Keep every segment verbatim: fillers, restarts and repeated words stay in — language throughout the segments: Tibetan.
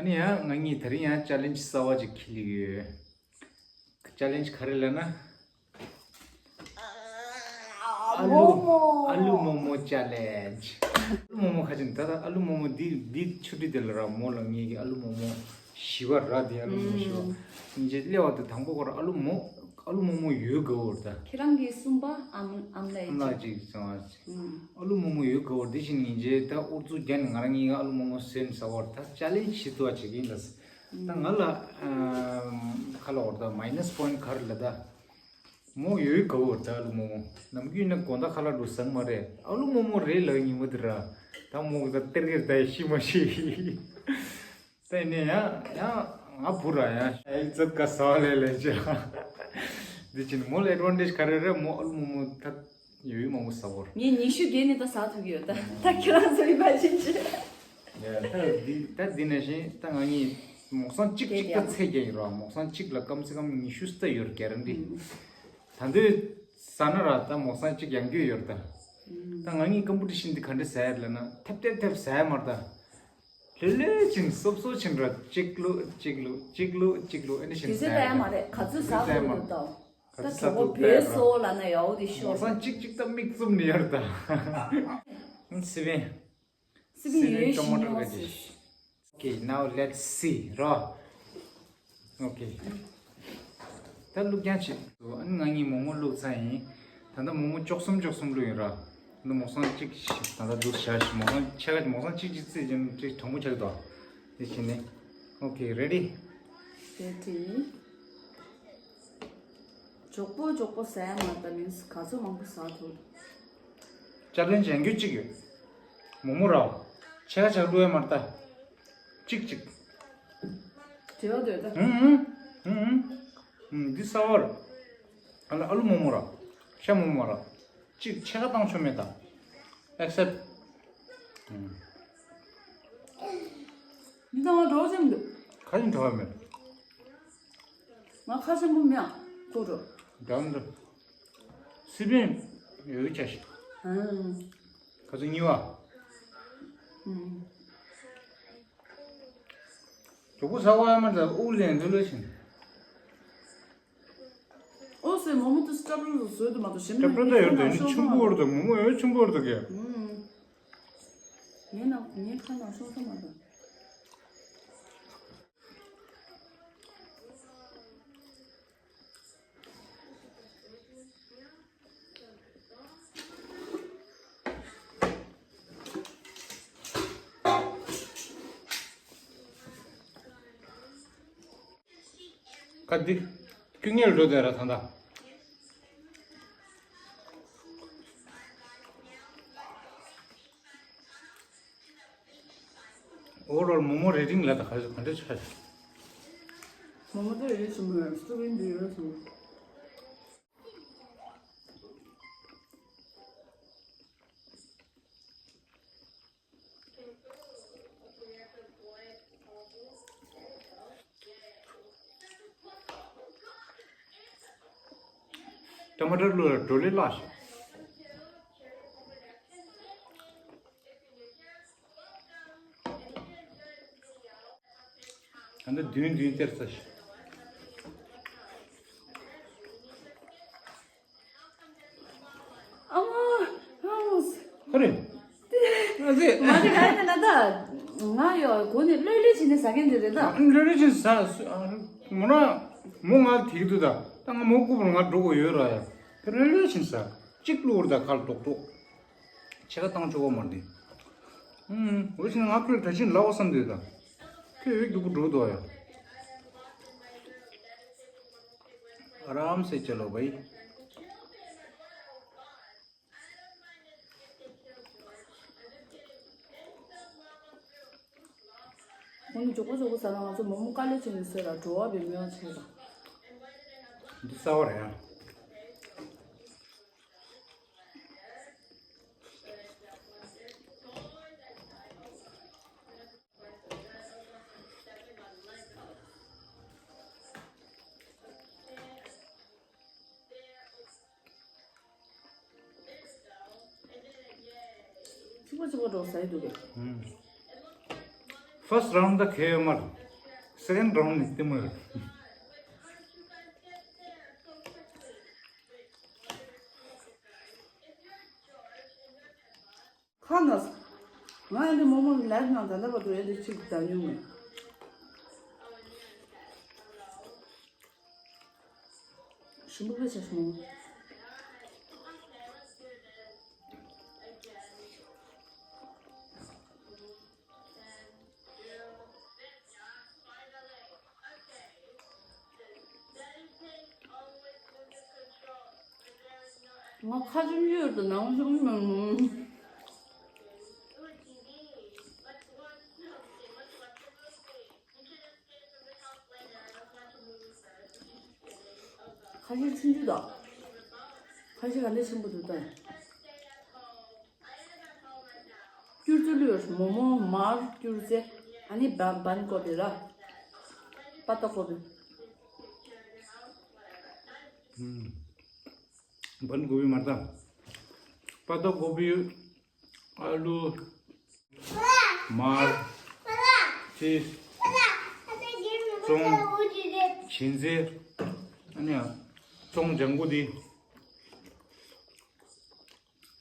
ཨ་ནི་ཡང་ང་གཉིས་དེ་རིང་ཡང་ཅ་ལེན་ཇི་གསར་པ་ཅིག་འཁྱེར་ཡོད། ཅ་ལེན་ཇི་ག་རེ་ལབ་ན། ཨ་ལུ་མོ་མོ། ཨ་ལུ་མོ་མོ་ཅ་ལེན་ཇི། ཨ་ལུ་མོ་མོ་ཁ་ཅིག་ད་ལྟ་ཨ་ལུ་མོ་མོ་འདི་འདི་ཆུ་ཊི་དེ་ལ་ར་མོ་ལ་ངེད་ཀྱི་ཨ་ལུ་མོ་མོ་བཞི་པ་ར། འདི་ཨ་ལུ་མོ་བཞི་པ། ཨུམ། ཉིན་རྗེས་སླེབས་པ་དེ་དང་པོ་ཁོ་ར་ཨ་ལུ་མོ། ཨ་ལུ་མོ་མོ་ཡོད་དགའ་བོར་ད། ཁྱེད་རང་གི་གསུམ་པ་ཨམ་ཨམ་ལགས་ཨམ་ལགས་ཅིག་ཅིག་ཟེར་བ། ཨུམ། ཨ་ལུ་མོ་མོ་ཡོད་དགའ་བོར་དེ་བཞིན་ཉིན་རྗེས་ད་ཨུ་ཚུགས་རྒྱག་ནས་ང་རང་གཉིས་ཀ་ཨ་ལུ་མོ་མོ་བཟོས་ནས་ཟ་བར་ད་ཅ་ལེན་ཇི་བྱེད་དུ་བ་བྱེད་ཀྱི་ཡིན་ད། ད་ང་ལ་ཨམ་ཁ་ལ་བོར་ད་མའི་ནས་པོ་ཡིན་ཊི་ག་རེ་ལབ་ད། མོ་ཡོད་དགའ་བོར་ད་ཨ་ལུ་མོ་མོ། ནམ་རྒྱུན་ན་དགོང་དག་ཁ་ལག་འགྲོ་ཟ་གི་མ་རེད། ཨ་ལུ་མོ་མོ་རེད་ལབ་ཉིན་མོ་དེ་ར། ད་མོ་གི་ད་གཏེར་གེར་ད་ཤི་མ་ཤི། ད་ནི་ཡང་ཡང་ང་བུ་ར་ཡང་ཨེ་ཙབ་ཀ་ཟ་བ་ལས་ལས་ཅི། འདི་ཕྱིན་མོ་ལ་ཨེ་ཌི་ཝན་ཊེ་ཇི་ག་རེ་རེད། མོ་ཨ་ལུ་མོ་མོ་ད་ཡོད་ཡོད་མང་པོ་ཟ་བོར། ངས་ཉི་ཤུ་བརྒལ་ནས་ད་ཟ་ཐུབ་ཀྱི་ཡོད་ད། ད་ཁྱེད་རང་ཚོ་ཡིན་པ་ཕྱིན་ཆད། ཡ་ད་འདི་ད་འདི་ནང་བཞིན་ད་ང་གཉིས་མོག་སང་གཅིག་གཅིག་ད་ཚད་བརྒྱབ་ཡིན་རོགས། མོག་སང་གཅིག་ལ་ཀམ་སེ་ཀམ་ཉི་ཤུ་ད་ཡོད་རེད་གྷ་རན་ཊི། ད་འདོད་ཟ་ན་ར་ད་མོག་སང་གཅིག་ཡང་རྒྱུ་ཡོད་རེད་ད། ད་ང་གཉིས་ཀམ་པི་ཊི་ཤན་འདི་ག་འདྲ་ཟ་ཡ་རེད་ལབ་ན་ཐེབས་ཐེབས་ཐེབས་ཟ་ཡ་མ་རེད་ད། ལྷོད་ལྷོད་ཅིང་སོབ་སོབ་ཅིང་ར་གཅིག་བླུགས་གཅིག་བླུགས་གཅིག་བླུགས་གཅིག་བླུགས་ཨེ་འདྲ་བཞིན་དུས་ཚོད་ཟ་ཡ་ད་ཡ་མ་རེད། ག་ཚོད་ཟ་དགོས་འདུག་ད། ད་གྲོགས་པོ་བོད་སོ་ལ་ན་ཡའོ་དེ་ཤོར། མོག་སང་གཅིག་གཅིག་ད་མིག་བཙུམ་ནས་ཡོད་རེད་ད། སི་པན། སི་པན་ཡོད་བཞིན་ཡོད་མ་ཤི། Okay, now let's see ར། Okay. ད་བླུགས་རྐྱང་བྱེད། ཨ་ནི་ང་གཉིས་མོག་མོག་བླུགས་ཚར་ཡིན། ད་ལྟ་མོག་མོག་བཅུ་གསུམ་བཅུ་གསུམ་བླུགས་ཡིན་ར། ད་མོག་སང་གཅིག་ཞིག་ད་ལྟ་འདུག་བྱ་ཞིག་མོག་སང་ཕྱེད་ཀ་མོག་སང་གཅིག་གཅིག་བརྩིས་ཀྱང་གཅིག་དྲང་པོ་ཆགས་འདུག་དེ་བྱས་ནས། Okay, ready? Ready. མགྱོགས་པོ་མགྱོགས་པོ་ཟ་ཡ་མ་ད་མིན་ག་ཚོད་མང་པོ་ཟ་ཐུབ། ཅ་ལེན་ཇི་ཡང་རྒྱུ་གཅིག་ཡོད། མོག་མོག་ར་བ། ཕྱེད་ཀ་ཕྱེད་ཀ་བླུགས་ཡ་མ་ད། གཅིག་གཅིག་དྲི་བ་འདོད་ད། ཧུམ་ཧུམ་ཧུམ་ཧུམ། འདི་གསར་པ་རེད། ཨ་ལ་ཨ་ལུ་མོག་མོག་ར། ཤ་མོག་མོག་ར། གཅིག་ཕྱེད་ཀ་བཏང་ཆོག་མེད་ད། Accept. འདི་ཚང་མ་གྲོགས་ཆེན་པོ་འདུག་ག་ཡིན་གྲོགས་མེད། ང་ཁ་ཆེན་པོ་མེད་ཨ། ཐུག་འགྲོ། འགྲམ་འདུག་སི་པན་ཡོད་ཆ་ཞིག་ཨང་། ཁ་ཚོ་གཉིས་པ། ཨང་། གྲོགས་པོ་ཟ་བ་ཡ་མ་ད་དབུགས་ལེན་འདུག་ལོས་ཤིང་། ཨོ་སེ་མོག་མོག་དུ་སྐྲ་ཕྲུག་ཏུ་བཟོས་དུ་མ་གཏོགས་ཞིམ་སྐྲ་ཕྲུག་ད་ཡོད་དོ་ནི་ཆུང་པོ་བར་དུ་མོག་མོག་ཡོད་ཆུང་པོ་བར་དུ་གས། ངའི་ནང་ངའི་ཁ་ནང་ཤོང་ས་མ་གཏོགས། ཁ་འདི་ཁྱུག་ངལ་འགྲོ་དེ་ར་ད་ད། ཨོ་རོར་མོག་མོག་རེ་ཊིང་ལ་ད་ག་ག་འདྲ་ཆགས། མོག་མོག་དེ་ཡོད་སུ་མོ་ཡོད་སུ་ཡིན་དེ་ཡོད་སུ་མོ། ཊ་མ་ཊར་བླུགས་ལ་བྲོ་ལེ་བརླག་ཤག་ད་ནི་བདུན་བདུན་སྟེར་ཚར་ཤག་ཨ་མ། ཨ་མ། ཁོ་རེད། ཨ་ཙི། མ་རེད་ག་ཡིན་ན་ད། ང་ཡོ་གོ་ནས་ལྷོད་ལྷོད་བྱས་ནས་ཟ་མཁན་དེ་རེད་ད། ལྷོད་ལྷོད་བྱས་ནས་ཟ། མོ་ན། མོ་ང་དེ་གི་འདུག་ད། ད་ང་མོ་རྐུབ་ལ་ང་འགྲོ་དགོས་ཡོད་ར་ཡ། དེ་ལྷོད་ལྷོད་བྱས་ནས་ཟ། གཅིག་བླུགས་ར་ད་ཁ་ལ་རྡོག་རྡོག་ཕྱེད་ཀ་བཏང་ཆོག་གོ་མ་རེད། ཨུམ། འོ་བྱས་ན་ང་ཁོས་ད་ཕྱིན་ལབ་པ་བསམ་འདུག་ད། ཁོས་འོས་སྡུག་པོ་འགྲོ་འདུག་ཡ། आराम से चलो भाई། ཁོང་ནི་མགྱོགས་པོ་མགྱོགས་པོ་ཟ་ན་ང་ཚོ་མོག་མོག་དཀའ་ལས་བྱས་ནས་ཟོས་ལ་བྲོ་བ་བའི་མོས་པ་བྱས་ལ། འདི་གསར་པ་རེད་ཡ། ཚིག་པ་ཚིག་པ་འགྲོ་ཟ་ཡི་འདུག་གས། ཨུམ། First round ད་ཁེ་ཡོད་མ་རེད། Second round ནི་ལྟད་མོ་ཡོད། ཁ་ན་ང་ཨེ་འདི་མོག་མོག་ལེབ་ནང་ད་ལྟ་བར་དུ་ཨེ་འདི་གཅིག་ད་མྱོང་མེད། ཞིམ་པོ་དཔེ་ཆ་ཞིམ་པོ། ང་ཁ་ཆུམ་ཆུ་ཡོད་དུ་ནང་ཆུམ་མང་མང་། ཁ་ཤས་ཆུང་ཆུང་དང་། ཁ་ཤས་ག་འདྲ་ཆེན་པོ་འདུག་ད། སྐྱུར་རྩི་བླུགས་ཡོད། མོག་མོག་མར་སྐྱུར་རྩི། ཨ་ནི་བན་བན་ཀོ་བི་ར། པ་ཏ་ཀོ་བི། ཨུམ། བན་ཀོ་བི་མར་ད། པ་ཏ་ཀོ་བི། ཨ་ལུ། མར། ཅི། ཙོང་། བྱིན་ཟེ། ཨ་ནི་ཡང་། ཙོང་ལྗང་གུ་འདི།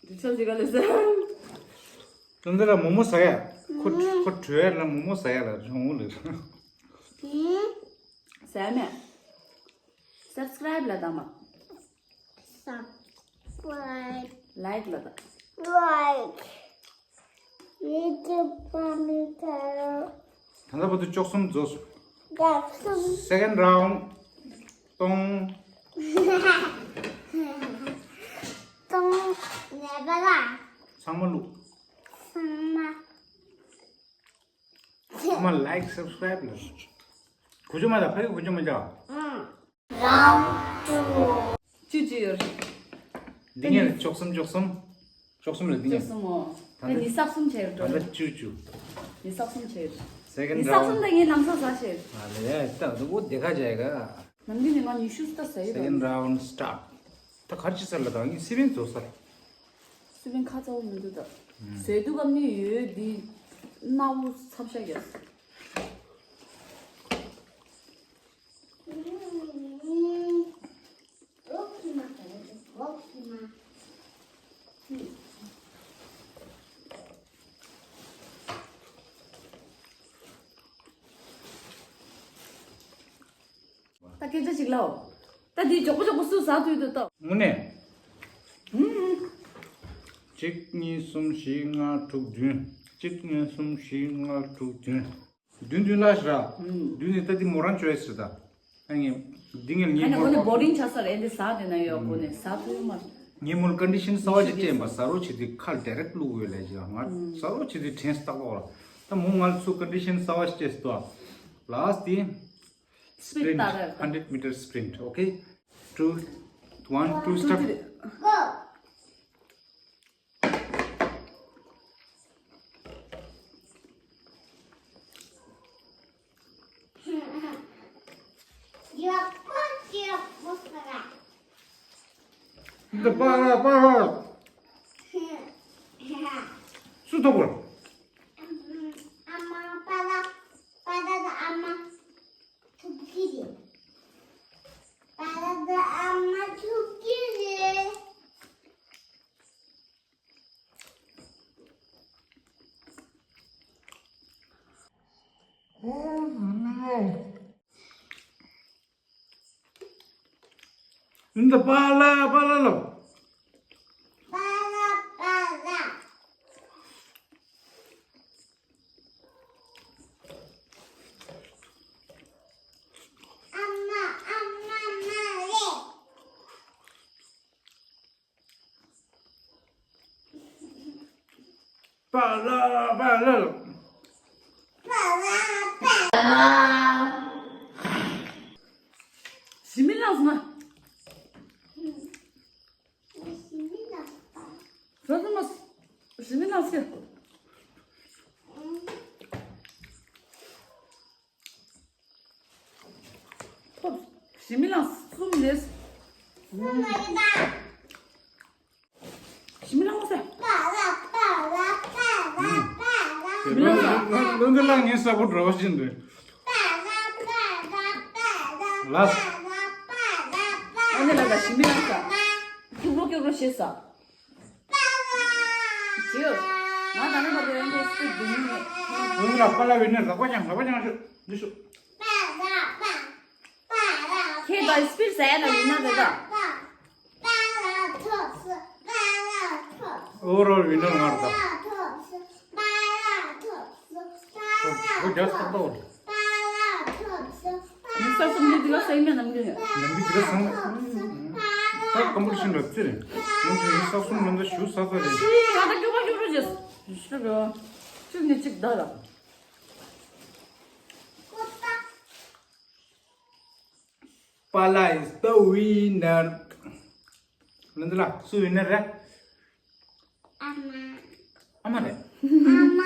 འདི་ཆ་ཞིག་ག་ལས་ཟེར། ཏན་ཏན་ལ་མོག་མོག་ཟ་ཡ། ཁོ་ཁོ་བྲོས་ཡ་ལ་མོག་མོག་ཟ་ཡ་ལ་རོང་བོ་ལ། ཟ་མེད། Subscribe ལ་དང་མ། Subscribe. Like ལ་དང་། Like. YouTube ལ་མི་ཚར། ད་ལྟ་བར་དུ་བཅུ་གསུམ་རྫོགས་སོང་། བཅུ་གསུམ། Second round. སྟོང་། སྟོང་། ནས་པ་ལ། ཚང་མ་བླུགས། ཚང་མ། ཚང་མ་like subscribe ལ། གུ་ཅོ་མ་ལ་ཕ་གི་གུ་ཅོ་མ་ལ། ཅི་ཅི་ཡོད། འདི་ངས་བཅུ་གསུམ་བཅུ་གསུམ། བཅུ་གསུམ་ལ་འདི་ངས། བཅུ་གསུམ་འོ། ད་ད་ལྟ་ཉི་ཤུ་གསུམ་བྱས་ད་འགྲོ། ལྟ་བཅུ་བཅུ། ཉི་ཤུ་གསུམ་བྱས། Second round. ཉི་ཤུ་གསུམ་ད་ངས་ལམ་སང་ཟ་བྱས། ཨ་ལས་ད་འདུག་གོ་དེ་ཁ་བྱས་ག། ནམ་རྒྱུན་ནས་ང་ཉི་ཤུ་ད་ཟ་ཡི་རེད། Second round start. ད་གར་ཅི་ཟེར་ལ་ད་ངས་སི་པན་བཟོ་ས། སི་པན་ཁ་ཚ་བོ་མི་འདུག་ད། ཟས་དུག་གམ་ནི་ཡོད་འདི། སྣ་བོ་ཚབ་ཤ་རྒྱག་ད་སྐད་ཆ་ཞིག་ལབ། ད་འདི་མགྱོགས་པོ་མགྱོགས་པོ་སུ་ཟ་ཐུབ་འདུག་ལྟ། དངོས་གནས། ཧུམ། གཅིག་གཉིས་གསུམ་བཞི་ལྔ་དྲུག་བདུན། གཅིག་གཉིས་གསུམ་བཞི་ལྔ་དྲུག་བདུན། བདུན་བདུན་ལ་ཞིག་ར། ཨུམ། བདུན་ནི་ད་འདི་མོ་རང་ཅོ་ཡས་ཟེར་ད། ཨ་ནི། འདི་ངས་ངའི་ཨ་ནི་མོ་ཁོ་ནི་རང་བོ་རིང་ཆགས་ས་རེད་འདི་ཟ་དེ་ན་ཡོད་ཁོ་ནི་ཟ་ཐུབ་མ། ངའི་མོ་ལ་ཀོན་ཌི་ཤན་གསར་བ་ཞིག་སྤྲད་ཡིན་པ་གསར་བོ་བྱེད་དུས་ཁ་ལ་ཌའི་རེག་བླུགས་དགོས་ལས་ཞིག་ང་གསར་བོ་བྱེད་དུས་དྲན་སྟག་པོ་ལ། ད་མོ་ང་ལ་ཚུར་ཀོན་ཌི་ཤན་གསར་བ་ཞིག་སྤྲད་སོང་། Last དེ། Sprint. Hundred meter sprint, okay? Two, one, two, start. Go. འདི་པ་ལ་པ་ལ། སུ་ཐོབ་པར། ཨ་མ་པ་ལ་པ་ལ་དང་ཨ་མ་ཐུག་གི་རེད། པ་ལ་དང་ཨ་མ་ཐུག་གི་རེད། འདི་པ་ལ་པ་ལ་ལ། པ་ལ་པ་ལ། ཨ་མ་ཨ་མ་མ་རེད། པ་ལ་པ་ལ། པ་ལ་པ་ལ། ཞི་མི་ལངས་སོང་ན། ཞི་མི་ལངས་སོང་། ཞི་མི་ལངས་སོང་། ཐོབ། ཞི་མི་ལངས་གསུམ་རེད། ཞི་མི་ལངས་མ་ཟེར། ཞི་མི་ལངས་མ་ཟེར། བློན་འདི་ལ་ངའི་ས་བུ་འགྲོ་བཞིན་རེད། ལགས། ཨ་ནི་ལ་ད་ཞི་མི་ལ་ས། སྐྱུག་རོ་སྐྱུག་རོ་ཞེས་ས། ཇིའུ། ང་ད་ནི་མ་དེ་རིང་དེ་སི་ཏི་འདི་ཉིན་ནས། བློན་འདི་ལ་པཱ་ལགས་བི་ནར་ལག་པ་བརྐྱངས། ལག་པ་བརྐྱངས་ཤོག་འདི་ཤོག་ཁྱེད་ད་སྤིར་ཟ་ཡ་ན་ཡིན་ན་རེད་ད། Overall winner ང་རེད་ད། ཁོ་རྒྱ་སྟག་ཏོ། ངས་ས་གསུམ་ནི་འདི་ག་ས་ཡིན་མེད་ནམ་རྒྱུན་ཡོད། ནམ་རྒྱུན་འདི་ག་སང་ད་ཀོམ་པི་ཊི་ཤན་རེད་ཙི་རེད། ཡང་དེ་ངས་ས་གསུམ་མིན་ད་ཞུ་ས་ས་རེད། ཤི་ང་ད་སྐྱོ་པ་སྐྱོ་པོ་བྱས། ཤི་རོ། གཅིག་ནས་གཅིག་ད་ར། པཱ་ལགས་is the winner། ལན་འདི་ལ་སུ་ཝི་ནར་རེད། ཨ་མ། ཨ་མ་རེད། ཨ་མ་མ་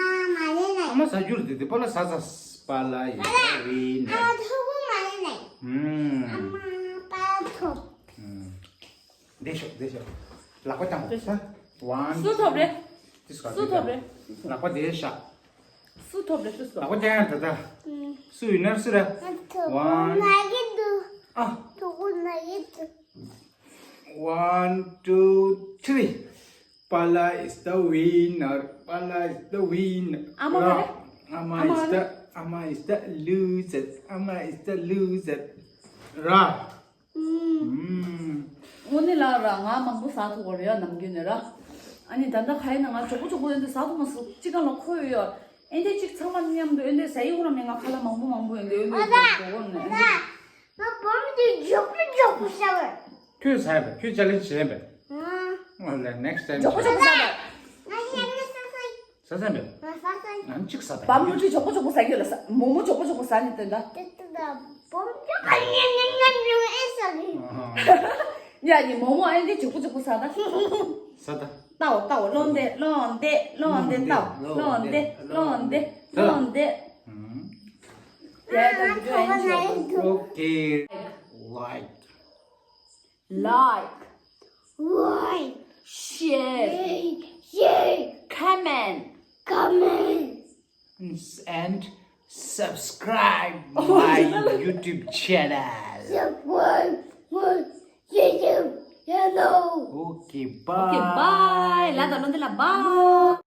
རེད་ལ། ཨ་མ་ཟ་རྒྱུ་རེད་དེ་པཱ་ལགས་ཟ་ཟ། པཱ་ལགས་is the winner། ཨ་མ་ཐོབ་པོ་མ་རེད་ལ། ཨམ། ཨ་མ་པཱ་ཐོབ། ཨམ། བདེ་ཤོག་བདེ་ཤོག་ལག་པ་བརྐྱངས་ས། One། སུ་ཐོབ་རེད། This one། སུ་ཐོབ་རེད། ལག་པ་བདེ་ཤག་སུ་ཐོབ་རེད་ཤུ་སོ། ལག་པ་བརྐྱངས་ཡ་ད་ད། སུ་ཝི་ནར་སུ་རེད། ཐོབ་པོ་མ་རེད་འདུག་ཨ། ཐོབ་པོ་མ་རེད་འདུག One, two, three. པཱ་ལགས is the winner. པཱ་ལགས is the winner. ཨ་མ་མ་རེད། ཨ་མ་is the, ཨ་མ་is the loser. ཨ་མ is the loser. ར། ཨུམ། དངོས་གནས་ལ་ར་ང་མང་པོ་ཟ་ཐུབ་པ་རེད་ཡ་ནམ་རྒྱུན་ནས་ར། ཨ་ནི་ད་ལྟ་ཁ་ཡིན་ན་ང་མགྱོགས་པོ་མགྱོགས་པོ་ཡོན་ཏན་ཟ་ཐུབ་མ་སོང་ཅི་གང་ལ་ཁོ་ཡོད་ཡ། ཨེ་འདྲས་ཅིག་ཚང་མ་མཉམ་དུ་ཨེ་འདྲས་ཟ་ཡི་ཁོ་རང་མེད་ང་ཁ་ལག་མང་པོ་མང་པོ་ཡོན་ཏན་ཨེ་འདྲས་མགྱོགས་པོ་ནས་ཨེ་འདྲས། ང་བུ་མོ་དེ་མགྱོགས་པོ་མགྱོགས་པོ་ཟ་བར། ཁྱོད་ཟ་ཡ་པས། ཁྱོད་ཅ་ལེན་བྱེད་ཡ་པས། ང་། ང་ལ་next time་མགྱོགས་པོ་མགྱོགས་པོ་ཟ་བར། ང་ཡང་ཟ་ཟ་ཡི། ཟ་ཟ་མེད། ང་ཟ་ཟ་ཡི། ང་གཅིག་ཟ་ད། བུ་མོ་ཅིག་མགྱོགས་པོ་མགྱོགས་པོ་ཟ་གི་ཡོད་ལ་ཟ། མོག་མོག་མགྱོགས་པོ་མགྱོགས་པོ་ཟ་ནི་དེ་འདྲ། དེ་ལྟ་བུ་མོ་མགྱོགས་པོ་ཉམས་ཉམས་ཉམས་ཉམས་ཨེ་ཟ་གི། ཨ་ཧ། ཡ་ཡི་མོག་མོག་ཨེ་འདྲས་མགྱོགས་པོ་མགྱོགས་པོ་ཟ་ད། ཟ་ད། ལྟའོ་ལྟའོ་བློ་འདས་བློ་འདས་བློ་འདས་ལྟའོ་བློ་འདས་བློ་འདས་བློ་འདས། ཨུམ། ཡ་ད་བི་ཌི་ཡོ་ཨེན་ཌི་བྱེད། Okay. Like. Like. Like. Share. Share. Comment. Comment. And subscribe my YouTube channel. Subscribe my YouTube channel. Okay, bye. Okay, bye. ལ་ད་ལོ་འདི་ལ་bye.